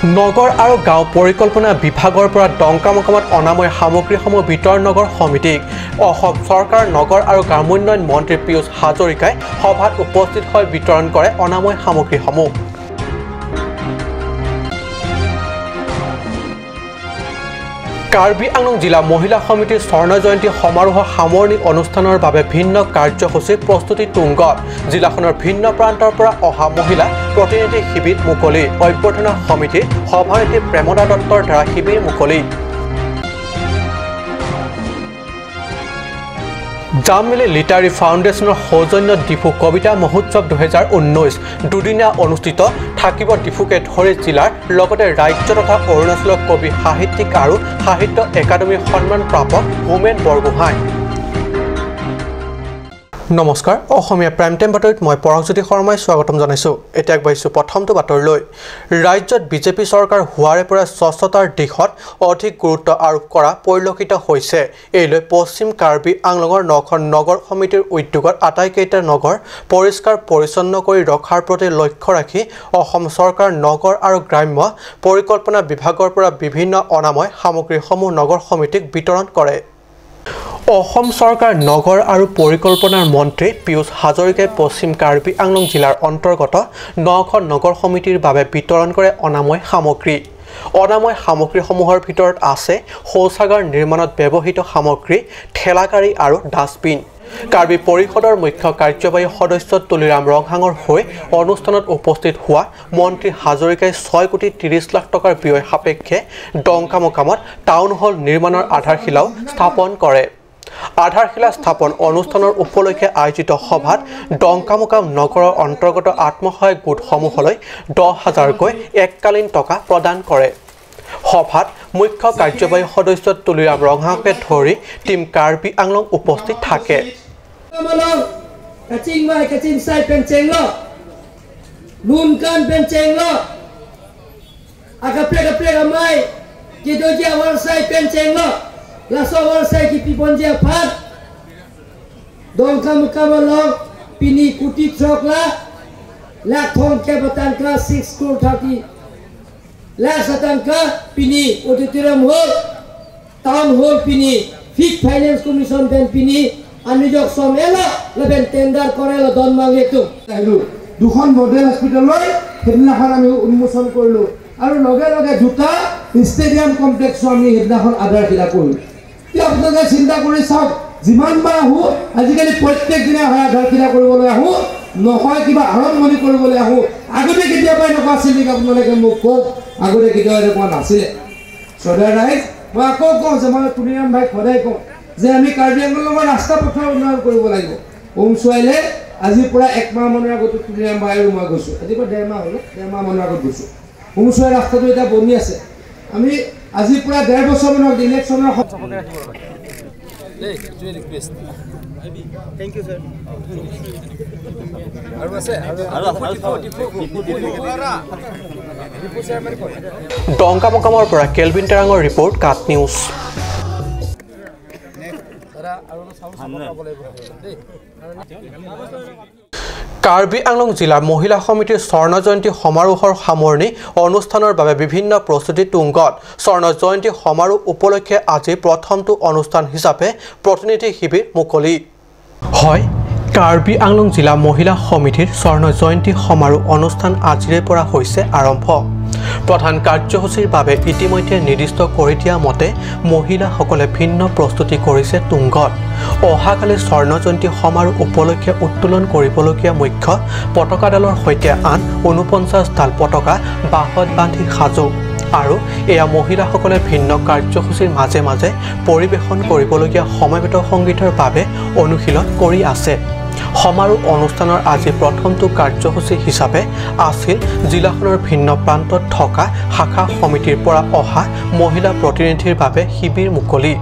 নগৰ আৰু গাঁও পৰিকল্পনা বিভাগৰ পৰা ডংকামোকামত অনাময় সামগ্ৰীসমূহ বিতৰণ নগৰ সমিতিক। অসম চৰকাৰ নগৰ আৰু গ্ৰামোন্নয়ন মন্ত্ৰী পীয়ুষ হাজৰিকাই সভাত উপস্থিত হৈ বিতৰণ কৰে অনাময় সামগ্ৰীসমূহ। কাৰ্বি আংলং জিলা মহিলা সমিতিৰ স্বৰ্ণ জয়ন্তী সমাৰোহৰ সামৰণি অনুষ্ঠানৰ বাবে ভিন্ন কাৰ্যসূচীৰ প্ৰস্তুতি তুংগত। জিলাখনৰ ভিন্ন প্ৰান্তৰ পৰা অহা মহিলা প্ৰতিনিধি শিবিৰ মুকলি। অভ্যৰ্থনা সমিতিৰ সভানেত্ৰী প্ৰেমদা দত্তৰ দ্বাৰা শিবিৰ মুকলি। জামমিলি লিটাৰী ফাউণ্ডেশ্যনৰ সৌজন্যত ডিফু কবিতা মহোৎসৱ 2019 দুদিনীয়া অনুষ্ঠিত থাকিব। ডিফুকে ধৰি জিলাৰ লগতে ৰাজ্য তথা অৰুণাচলৰ কবি, সাহিত্যিক আৰু সাহিত্য একাডেমীৰ সন্মান প্ৰাপক হোমেন বৰগোহাঁই। নমস্কাৰ, অসমীয়া প্ৰাইম টাইম বাতৰিত মই পৰশজ্যোতি শৰ্মাই স্বাগতম জনাইছোঁ। এতিয়া আগবাঢ়িছোঁ প্ৰথমটো বাতৰিলৈ। ৰাজ্যত বিজেপি চৰকাৰ হোৱাৰে পৰা স্বচ্ছতাৰ দিশত অধিক গুৰুত্ব আৰোপ কৰা পৰিলক্ষিত হৈছে। এই লৈ পশ্চিম কাৰ্বি আংলঙৰ 9খন নগৰ সমিতিৰ উদ্যোগত আটাইকেইটা নগৰ পৰিষ্কাৰ পৰিচ্ছন্ন কৰি ৰখাৰ প্ৰতি লক্ষ্য ৰাখি অসম চৰকাৰ নগৰ আৰু গ্ৰাম্য পৰিকল্পনা বিভাগৰ পৰা বিভিন্ন অনাময় সামগ্ৰীসমূহ নগৰ সমিতিক বিতৰণ কৰে। অসম চৰকাৰ নগৰ আৰু পৰিকল্পনাৰ মন্ত্ৰী পীয়ুষ হাজৰিকাই পশ্চিম কাৰ্বি আংলং জিলাৰ অন্তৰ্গত 9খন নগৰ সমিতিৰ বাবে বিতৰণ কৰে অনাময় সামগ্ৰী। অনাময় সামগ্ৰীসমূহৰ ভিতৰত আছে শৌচাগাৰ নিৰ্মাণত ব্যৱহৃত সামগ্ৰী, ঠেলাগাড়ী আৰু ডাষ্টবিন। কাৰ্বি পৰিষদৰ মুখ্য কাৰ্যবাহী সদস্য তুলিৰাম ৰংহাঙৰ হৈ অনুষ্ঠানত উপস্থিত হোৱা মন্ত্ৰী হাজৰিকাই 6 কোটি 30 লাখ টকাৰ ব্যয় সাপেক্ষে ডংকামোকামত টাউন হল নিৰ্মাণৰ আধাৰশিলাও স্থাপন কৰে। আধাৰশিলা স্থাপন অনুষ্ঠানৰ উপলক্ষে আয়োজিত সভাত ডংকামোকাম নগৰৰ অন্তৰ্গত আত্মসহায়ক গোটসমূহলৈ 10 হাজাৰকৈ এককালীন টকা প্ৰদান কৰে। সভাত মুখ্য কাৰ্যবাহী সদস্য তুলিৰাম ৰংহাঙকে ধৰি টীম কাৰ্বি আংলং উপস্থিত থাকে। দুখন মডেল হস্পিটেলৰ সেইদিনাখন আমি উন্মোচন কৰিলোঁ আৰু লগে লগে দুটা ষ্টেডিয়াম কমপ্লেক্সো আমি সেইদিনাখন আধাৰশিলা কৰিলোঁ। এতিয়া আপোনালোকে চিন্তা কৰি চাওক, যিমানবাৰ আহোঁ আজিকালি প্ৰত্যেক দিনাই হয় আধাৰশিলা কৰিবলৈ আহোঁ, নহয় কিবা আৰম্ভণি কৰিবলৈ আহোঁ। আগতে কেতিয়াবা এনেকুৱা আছিল নেকি আপোনালোকে মোক কওক? আগতে কেতিয়াও এনেকুৱা নাছিলে। শ্ৰদ্ধা ৰাইজ, মই আকৌ কওঁ যে মই তুলিৰাম ভাইক সদায় কওঁ যে আমি কাৰ্বি আংলঙৰ ৰাস্তা পথৰ উন্নয়ন কৰিব লাগিব। ওমচুৱাইলে আজিৰ পৰা 1 মাহ মানৰ আগত তুলিৰাম ভাই আৰু মই গৈছোঁ, আজিৰ পৰা 1.5 মাহ হ'ল, 1.5 মাহ মানৰ আগত গৈছোঁ। ওমচুৱাই ৰাস্তাটো এতিয়া বনি আছে। আমি আজিৰ পৰা 1.5 বছৰ মানৰ ইলেকশ্যনৰ ডংকামোকামৰ পৰা কেলভিন টেৰাঙৰ ৰিপৰ্ট, কাট নিউজ। কাৰ্বি আংলং জিলা মহিলা সমিতিৰ স্বৰ্ণ জয়ন্তী সমাৰোহৰ সামৰণি অনুষ্ঠানৰ বাবে বিভিন্ন প্ৰস্তুতি তুংগত। স্বৰ্ণ জয়ন্তী সমাৰোহ উপলক্ষে আজি প্ৰথমটো অনুষ্ঠান হিচাপে প্ৰতিনিধি শিবিৰ মুকলি হয়। কাৰ্বি আংলং জিলা মহিলা সমিতিৰ স্বৰ্ণ জয়ন্তী সমাৰোহ অনুষ্ঠান আজিৰে পৰা হৈছে আৰম্ভ। প্ৰধান কাৰ্যসূচীৰ বাবে ইতিমধ্যে নিৰ্দিষ্ট কৰি দিয়া মতে মহিলাসকলে ভিন্ন প্ৰস্তুতি কৰিছে তুংগত। অহাকালি স্বৰ্ণ জয়ন্তী সমাৰোহ উপলক্ষে উত্তোলন কৰিবলগীয়া মুখ্য পতাকাডালৰ সৈতে আন 49ডাল পতাকা বাঁহত বান্ধি সাজু আৰু এয়া মহিলাসকলে ভিন্ন কাৰ্যসূচীৰ মাজে মাজে পৰিৱেশন কৰিবলগীয়া সমবেত সংগীতৰ বাবে অনুশীলন কৰি আছে। সমাৰোহ অনুষ্ঠানৰ আজি প্ৰথমটো কাৰ্যসূচী হিচাপে আছিল জিলাখনৰ ভিন্ন প্ৰান্তত থকা শাখা সমিতিৰ পৰা অহা মহিলা প্ৰতিনিধিৰ বাবে শিবিৰ মুকলি।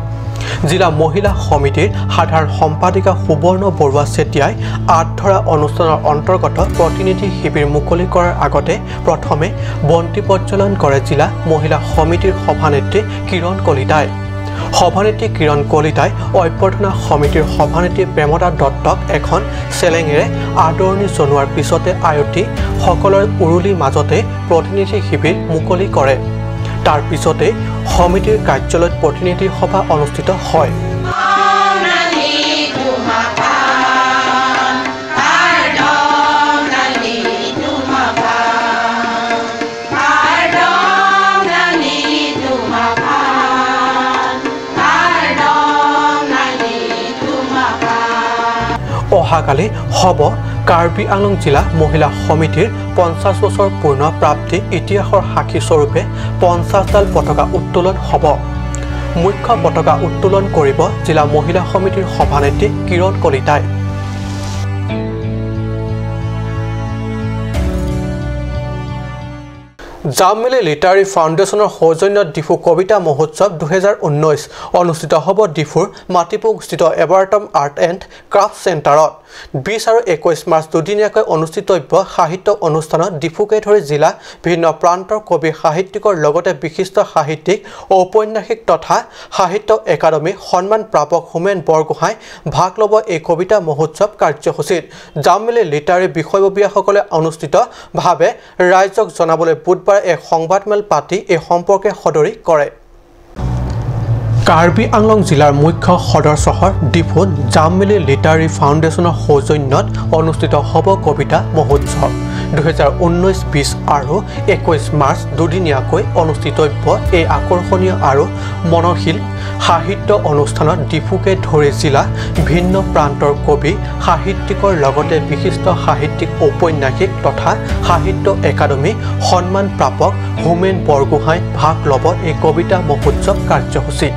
জিলা মহিলা সমিতিৰ সাধাৰণ সম্পাদিকা সুবৰ্ণ বৰুৱা চেতিয়াই আঁত ধৰা অনুষ্ঠানৰ অন্তৰ্গত প্ৰতিনিধি শিবিৰ মুকলি কৰাৰ আগতে প্ৰথমে বন্তি প্ৰজ্বলন কৰে জিলা মহিলা সমিতিৰ সভানেত্ৰী কিৰণ কলিতাই। সভানেত্ৰী কিৰণ কলিতাই অভ্যৰ্থনা সমিতিৰ সভানেত্ৰী প্ৰেমদা দত্তক এখন চেলেঙেৰে আদৰণি জনোৱাৰ পিছতে আয়তী সকলৰ উৰুলিৰ মাজতে প্ৰতিনিধি শিবিৰ মুকলি কৰে। তাৰ পিছতে সমিতিৰ কাৰ্যালয়ত প্ৰতিনিধি সভা অনুষ্ঠিত হয়। অহাকালি হ'ব কাৰ্বি আংলং জিলা মহিলা সমিতিৰ 50 বছৰ পূৰ্ণ প্ৰাপ্তি ইতিহাসৰ সাক্ষী স্বৰূপে 50ডাল পতাকা উত্তোলন হ'ব। মুখ্য পতাকা উত্তোলন কৰিব জিলা মহিলা সমিতিৰ সভানেত্ৰী কিৰণ কলিতাই। জামমিলি লিটাৰী ফাউণ্ডেশ্যনৰ সৌজন্যত ডিফু কবিতা মহোৎসৱ 2019 অনুষ্ঠিত হ'ব ডিফুৰ মাটিপুংস্থিত এবাৰটম আৰ্ট এণ্ড ক্ৰাফ্ট চেণ্টাৰত। 20 আৰু 21 মাৰ্চ দুদিনীয়াকৈ অনুষ্ঠিতব্য সাহিত্য অনুষ্ঠানত ডিফুকে ধৰি জিলা ভিন্ন প্ৰান্তৰ কবি সাহিত্যিকৰ লগতে বিশিষ্ট সাহিত্যিক, ঔপন্যাসিক তথা সাহিত্য একাডেমী সন্মান প্ৰাপক হোমেন বৰগোহাঁই ভাগ ল'ব এই কবিতা মহোৎসৱ কাৰ্যসূচীত। জামমিলি লিটাৰী বিষয়ববীয়াসকলে অনুষ্ঠিতভাৱে ৰাইজক জনাবলৈ বুধবাৰে এক সংবাদমেল পাতি এই সম্পৰ্কে সদৰি কৰে। কাৰ্বি আংলং জিলাৰ মুখ্য সদৰ চহৰ ডিফুত জামমিলি লিটাৰী ফাউণ্ডেশ্যনৰ সৌজন্যত অনুষ্ঠিত হ'ব কবিতা মহোৎসৱ 2019 20 আৰু 21 মাৰ্চ দুদিনীয়াকৈ অনুষ্ঠিতব্য এই আকৰ্ষণীয় আৰু মনশীল সাহিত্য অনুষ্ঠানত ডিফুকে ধৰি জিলা ভিন্ন প্ৰান্তৰ কবি সাহিত্যিকৰ লগতে বিশিষ্ট সাহিত্যিক, ঔপন্যাসিক তথা সাহিত্য একাডেমী সন্মান প্ৰাপক হোমেন বৰগোহাঁই ভাগ ল'ব এই কবিতা মহোৎসৱ কাৰ্যসূচীত।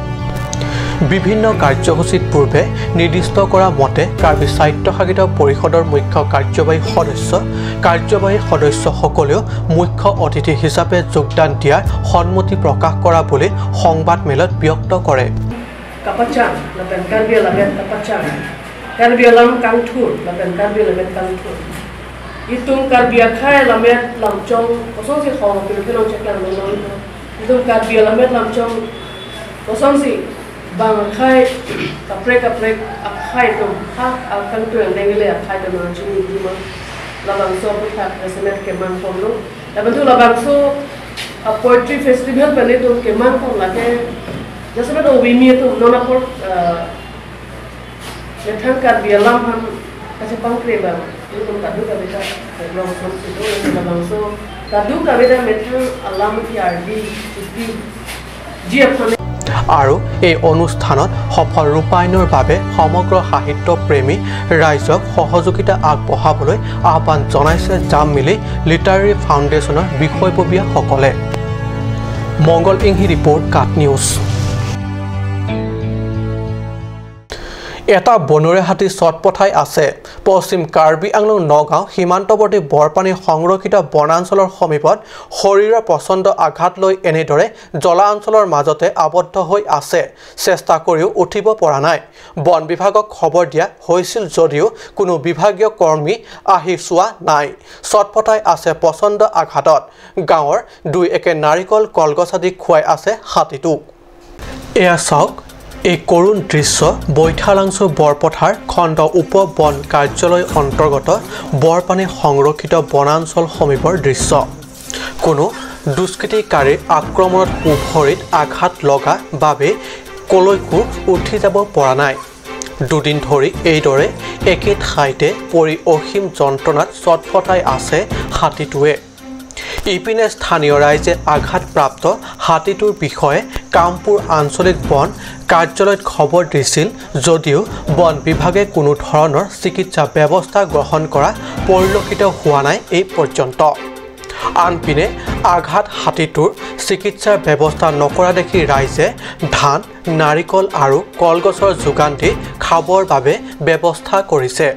বিভিন্ন কাৰ্যসূচীত পূৰ্বে নিৰ্দিষ্ট কৰা মতে কাৰ্বি স্বায়ত্তশাসিত পৰিষদৰ মুখ্য কাৰ্যবাহী সদস্য, কাৰ্যবাহী সদস্যসকলেও মুখ্য অতিথি হিচাপে যোগদান দিয়াৰ সন্মতি প্ৰকাশ কৰা বুলি সংবাদমেলত ব্যক্ত কৰে। Bang khai kaprek kaprek akhai tum ha akang tu yang dengile akhai tum na chini dima labang so putha resume ke man form lo laban tu labang so a poetry festival bane tum ke man form lage jasa ba wimi tu nona por lethang kar bialam han kache pangkre ba tum kadu kabita long som sido labang so kadu kabita methang alam ki rd ipi ji aphane আৰু এই অনুষ্ঠানত সফল ৰূপায়ণৰ বাবে সমগ্ৰ সাহিত্যপ্ৰেমী ৰাইজক সহযোগিতা আগবঢ়াবলৈ আহ্বান জনাইছে জামমিলি লিটাৰেৰী ফাউণ্ডেশ্যনৰ বিষয়ববীয়াসকলে। মংগল ইংহি ৰিপৰ্ট, কাট নিউজ। এটা বনৰীয়া হাতী চটপঠাই আছে পশ্চিম কাৰ্বি আংলং নগাঁও সীমান্তৱৰ্তী বৰপানী সংৰক্ষিত বনাঞ্চলৰ সমীপত শৰীৰৰ প্ৰচণ্ড আঘাত লৈ এনেদৰে জলা অঞ্চলৰ মাজতে আবদ্ধ হৈ আছে। চেষ্টা কৰিও উঠিব পৰা নাই। বন বিভাগক খবৰ দিয়া হৈছিল যদিও কোনো বিভাগীয় কৰ্মী আহি চোৱা নাই। চটপটাই আছে প্ৰচণ্ড আঘাতত। গাঁৱৰ দুই একে নাৰিকল কলগছ আদি খুৱাই আছে হাতীটোক। এয়া চাওক এই কৰুণ দৃশ্য বৈঠালাংছু বৰপথাৰ খণ্ড উপ বন কাৰ্যালয় অন্তৰ্গত বৰপানী সংৰক্ষিত বনাঞ্চল সমীপৰ দৃশ্য। কোনো দুষ্কৃতিকাৰীৰ আক্ৰমণত ভৰিত আঘাত লগা বাবে কলৈকো উঠি যাব পৰা নাই। দুদিন ধৰি এইদৰে একে ঠাইতে পৰি অসীম যন্ত্ৰণাত চটফটাই আছে হাতীটোৱে। ইপিনে স্থানীয় ৰাইজে আঘাতপ্ৰাপ্ত হাতীটোৰ বিষয়ে কামপুৰ আঞ্চলিক বন কাৰ্যালয়ত খবৰ দিছিল যদিও বন বিভাগে কোনো ধৰণৰ চিকিৎসা ব্যৱস্থা গ্ৰহণ কৰা পৰিলক্ষিত হোৱা নাই এই পৰ্যন্ত। আনপিনে আঘাত হাতীটোৰ চিকিৎসাৰ ব্যৱস্থা নকৰা দেখি ৰাইজে ধান, নাৰিকল আৰু কলগছৰ যোগান দি খাবৰ বাবে ব্যৱস্থা কৰিছে।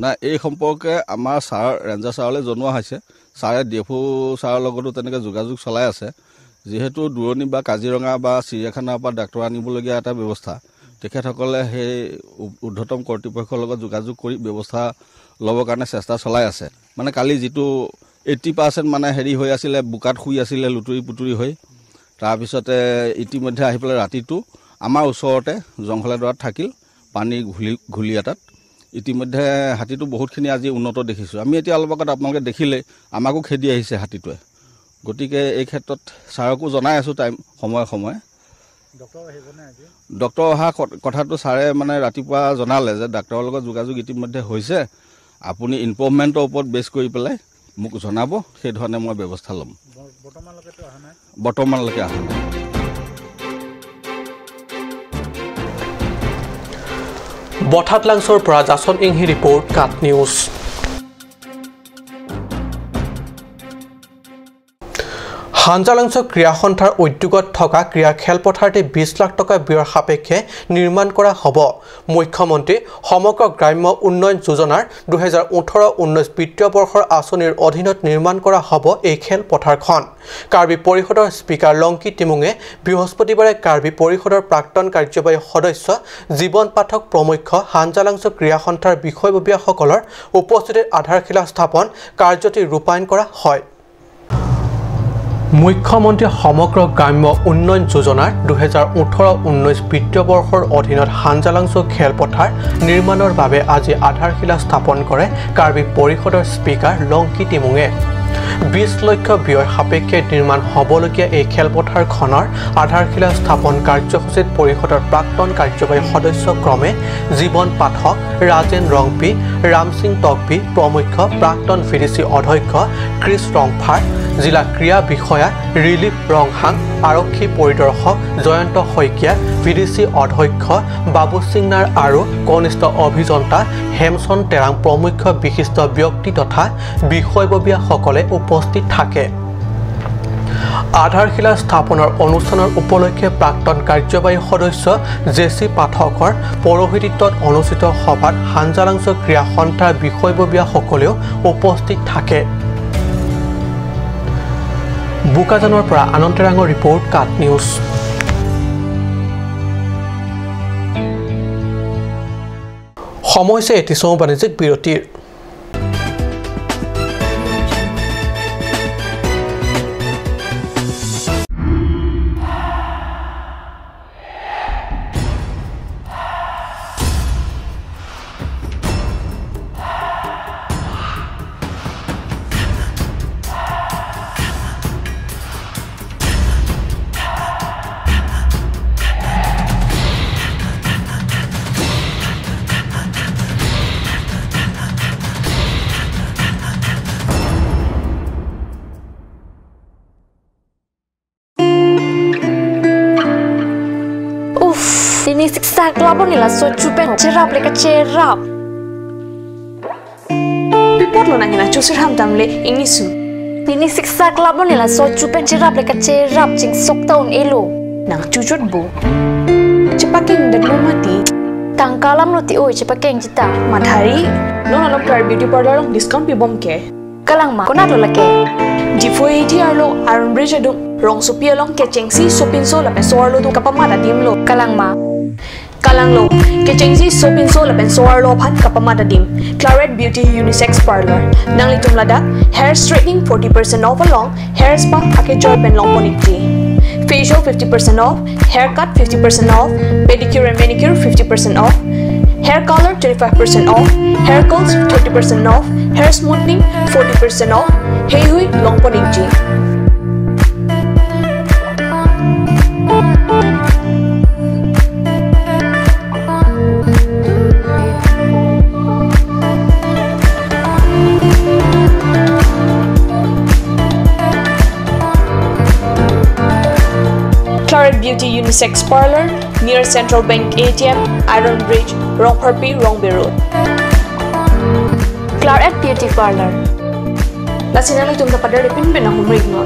নাই, এই সম্পৰ্কে আমাৰ ছাৰ ৰেঞ্জাৰ ছাৰলৈ জনোৱা হৈছে। ছাৰে ডি এফ অ' ছাৰৰ লগতো তেনেকৈ যোগাযোগ চলাই আছে। যিহেতু দূৰণি বা কাজিৰঙা বা চিৰিয়াখানাৰ পৰা ডাক্তৰ আনিবলগীয়া এটা ব্যৱস্থা, তেখেতসকলে সেই ঊৰ্ধতম কৰ্তৃপক্ষৰ লগত যোগাযোগ কৰি ব্যৱস্থা ল'বৰ কাৰণে চেষ্টা চলাই আছে। মানে কালি যিটো 80% মানে হেৰি হৈ আছিলে, বোকাত শুই আছিলে লুতুৰি পুতুৰি হৈ, তাৰপিছতে ইতিমধ্যে আহি পেলাই ৰাতিটো আমাৰ ওচৰতে জংঘলেডৰাত থাকিল পানী ঘুলি এটাত। ইতিমধ্যে হাতীটো বহুতখিনি আজি উন্নত দেখিছোঁ আমি। এতিয়া অলপ আগত আপোনালোকে দেখিলে আমাকো খেদি আহিছে হাতীটোৱে। গতিকে এই ক্ষেত্ৰত ছাৰকো জনাই আছোঁ টাইম সময়ে সময়ে। ডক্টৰ অহা কথাটো ছাৰে মানে ৰাতিপুৱা জনালে যে ডাক্তৰৰ লগত যোগাযোগ ইতিমধ্যে হৈছে, আপুনি ইম্প্ৰুভমেণ্টৰ ওপৰত বেছ কৰি পেলাই মোক জনাব, সেইধৰণে মই ব্যৱস্থা ল'ম। বৰ্তমানলৈকে অহা নাই। বঠাতলাংছৰ পৰা জাচন ইংহি ৰিপৰ্ট, কাট নিউজ। হাঞ্জালাংছ ক্ৰীড়া সন্থাৰ উদ্যোগত থকা ক্ৰীড়া খেলপথাৰটি 20 লাখ টকা ব্যয়ৰ সাপেক্ষে নিৰ্মাণ কৰা হ'ব। মুখ্যমন্ত্ৰী সমগ্ৰ গ্ৰাম্য উন্নয়ন যোজনাৰ 2018-19 বিত্তীয় বৰ্ষৰ আঁচনিৰ অধীনত নিৰ্মাণ কৰা হ'ব এই খেলপথাৰখন। কাৰ্বি পৰিষদৰ স্পীকাৰ লংকি তিমুঙে বৃহস্পতিবাৰে কাৰ্বি পৰিষদৰ প্ৰাক্তন কাৰ্যবাহী সদস্য জীৱন পাঠক প্ৰমুখ্য হাঞ্জালাংছ ক্ৰীড়া সন্থাৰ বিষয়ববীয়াসকলৰ উপস্থিতিত আধাৰশিলা স্থাপন কাৰ্যটি ৰূপায়ণ কৰা হয়। মুখ্যমন্ত্ৰী সমগ্ৰ গ্ৰাম্য উন্নয়ন যোজনাৰ 2018-19 বিত্তীয় বৰ্ষৰ অধীনত হাঞ্জালাংছ খেলপথাৰ নিৰ্মাণৰ বাবে আজি আধাৰশিলা স্থাপন কৰে কাৰ্বি পৰিষদৰ স্পীকাৰ লংকি তিমুঙে। 20 লক্ষ ব্যয় সাপেক্ষে নিৰ্মাণ হ'বলগীয়া এই খেলপথাৰখনৰ আধাৰশিলা স্থাপন কাৰ্যসূচীত পৰিষদৰ প্ৰাক্তন কাৰ্যবাহী সদস্য ক্ৰমে জীৱন পাঠক, ৰাজেন ৰংপি, ৰামসিং টকবি প্ৰমুখ্য প্ৰাক্তন ভিডিচি অধ্যক্ষ ক্ৰিছ ৰংফাৰ, জিলা ক্ৰীড়া বিষয়া ৰিলিফ ৰংহাং, আৰক্ষী পৰিদৰ্শক জয়ন্ত শইকীয়া, ভিডিচি অধ্যক্ষ বাবু সিংনাৰ আৰু কনিষ্ঠ অভিযন্তা হেমচন তেৰাং প্ৰমুখ্য বিশিষ্ট ব্যক্তি তথা বিষয়ববীয়াসকলে উপস্থিত থাকে। আধাৰশিলা স্থাপনৰ অনুষ্ঠানৰ উপলক্ষে প্ৰাক্তন কাৰ্যবাহী সদস্য জেচি পাঠকৰ পৌৰোহিত্যত অনুষ্ঠিত সভাত হাঞ্জালাংছ ক্ৰীড়া সন্থাৰ বিষয়ববীয়াসকলেও উপস্থিত থাকে। বোকাজানৰ পৰা আনন্দ তেৰাঙৰ ৰিপৰ্ট, কাট নিউজ। সময় হৈছে এটি চমু বাণিজ্যিক বিৰতিৰ। Ni la so chupen cherap le ka cherap pipot lo nangina chusir ham damle ingnisu ni siksa club ni la so chupen cherap le ka cherap ching sok taun elo nang chuchot bo chapaking dat lo mati tangkalam lo ti oi chapakeng chita mathari no no kar beauty parlor discount pi bom ke kalang ma kona lo lake D480 arlo iron bridge adung rong sopi along ke chengsi sopin so la pen so arlo du kapama da dim lo kalang ma kalang lo ke chengsi sopin so la pen so arlo phan kapama da dim Claret Beauty Unisex Parlor nangli tumlada hair straightening 40% off along hair spa ake joy pen long ponikti facial 50% off, haircut 50% off, pedicure and manicure 50% off, hair color 25% off, hair curls 30% off, hair smoothing 40% off. Hey hui long ponikji. Claret Beauty Unisex Parlor near Central Bank ATM, Iron Bridge, Rongpharpi, Rongbe Road. Claret Beauty Parlor. Lasinalo tumta padare pin pin humrik no.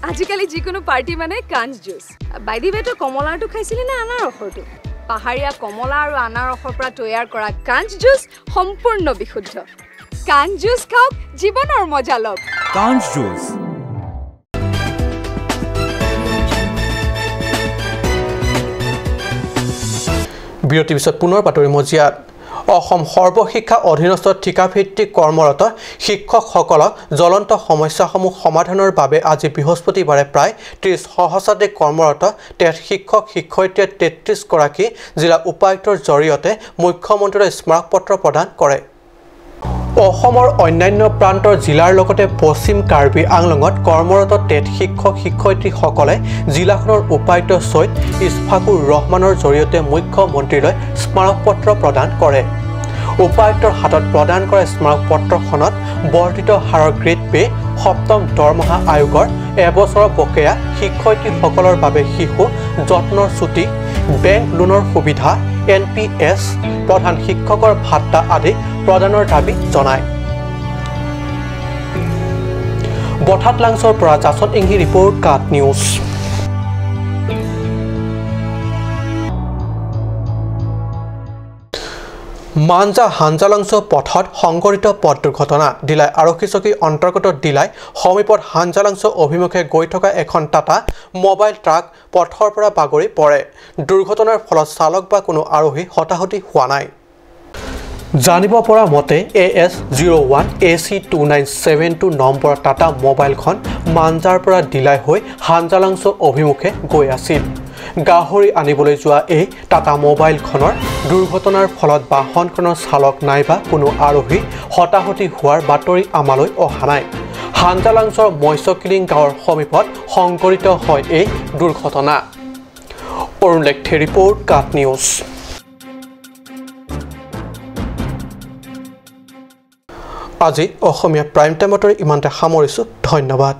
আজিকালি যিকোনো party মানে কাঞ্চ juice. By the ৱে তো কমলাটো খাইছিলি না আনাৰসৰটো? পাহাৰীয়া কমলা আৰু আনাৰসৰ পৰা তৈয়াৰ কৰা কাঞ্চ জুচ সম্পূৰ্ণ বিশুদ্ধ। কাঞ্চ জুচ খাওক, জীৱনৰ মজা লওক। কাঞ্চ জুচ। বিৰতিৰ পিছত পুনৰ বাতৰি মজিয়াত। অসম সৰ্বশিক্ষা অধীনস্থ ঠিকাভিত্তিক কৰ্মৰত শিক্ষকসকলক জ্বলন্ত সমস্যাসমূহ সমাধানৰ বাবে আজি বৃহস্পতিবাৰে প্ৰায় 30 সহস্ৰাধিক কৰ্মৰত টেট শিক্ষক শিক্ষয়িত্ৰীয়ে 33 গৰাকী জিলা উপায়ুক্তৰ জৰিয়তে মুখ্যমন্ত্ৰীলৈ স্মাৰকপত্ৰ প্ৰদান কৰে। অসমৰ অন্যান্য প্ৰান্তৰ জিলাৰ লগতে পশ্চিম কাৰ্বি আংলঙত কৰ্মৰত টেট শিক্ষক শিক্ষয়িত্ৰীসকলে জিলাখনৰ উপায়ুক্ত চৈয়দ ইছফাকুৰ ৰহমানৰ জৰিয়তে মুখ্যমন্ত্ৰীলৈ স্মাৰকপত্ৰ প্ৰদান কৰে। উপায়ুক্তৰ হাতত প্ৰদান কৰা স্মাৰকপত্ৰখনত বৰ্ধিত হাৰৰ গ্ৰেড পে, সপ্তম দৰমহা আয়োগৰ এবছৰৰ বকেয়া, শিক্ষয়িত্ৰীসকলৰ বাবে শিশু যত্নৰ ছুটি, বেংক লোনৰ সুবিধা, NPS, প্ৰধান শিক্ষকৰ ভাত্তা আদি প্ৰদানৰ দাবী জনায়। বঠাত লাংচৰ পৰা জাচন ইংহি ৰিপৰ্ট, কাট নিউজ। মাঞ্জা হাঞ্জালাংছ পথত সংঘটিত পথ দুৰ্ঘটনা। ডিলাই আৰক্ষী চকীৰ অন্তৰ্গত ডিলাই সমীপত হাঞ্জালাংছ অভিমুখে গৈ থকা এখন টাটা মোবাইল ট্ৰাক পথৰ পৰা বাগৰি পৰে। দুৰ্ঘটনাৰ ফলত চালক বা কোনো আৰোহী হতাহতি হোৱা নাই। জানিব পৰা মতে AS 01 AC 2972 নম্বৰৰ টাটা মোবাইলখন মাঞ্জাৰ পৰা ডিলাই হৈ হাঞ্জালাংছ অভিমুখে গৈ আছিল। গাহৰি আনিবলৈ যোৱা এই টাটা মোবাইলখনৰ দুৰ্ঘটনাৰ ফলত বাহনখনৰ চালক নাইবা কোনো আৰোহী হতাহতি হোৱাৰ বাতৰি আমালৈ অহা নাই। হাঞ্জালাংছৰ মৎস্যকিলিং গাঁৱৰ সমীপত সংঘটিত হয় এই দুৰ্ঘটনা। অৰুণ লেখথে ৰিপৰ্ট, কাট নিউজ। আজি অসমীয়া প্ৰাইম টাইমত ইমানতে সামৰিছোঁ। ধন্যবাদ।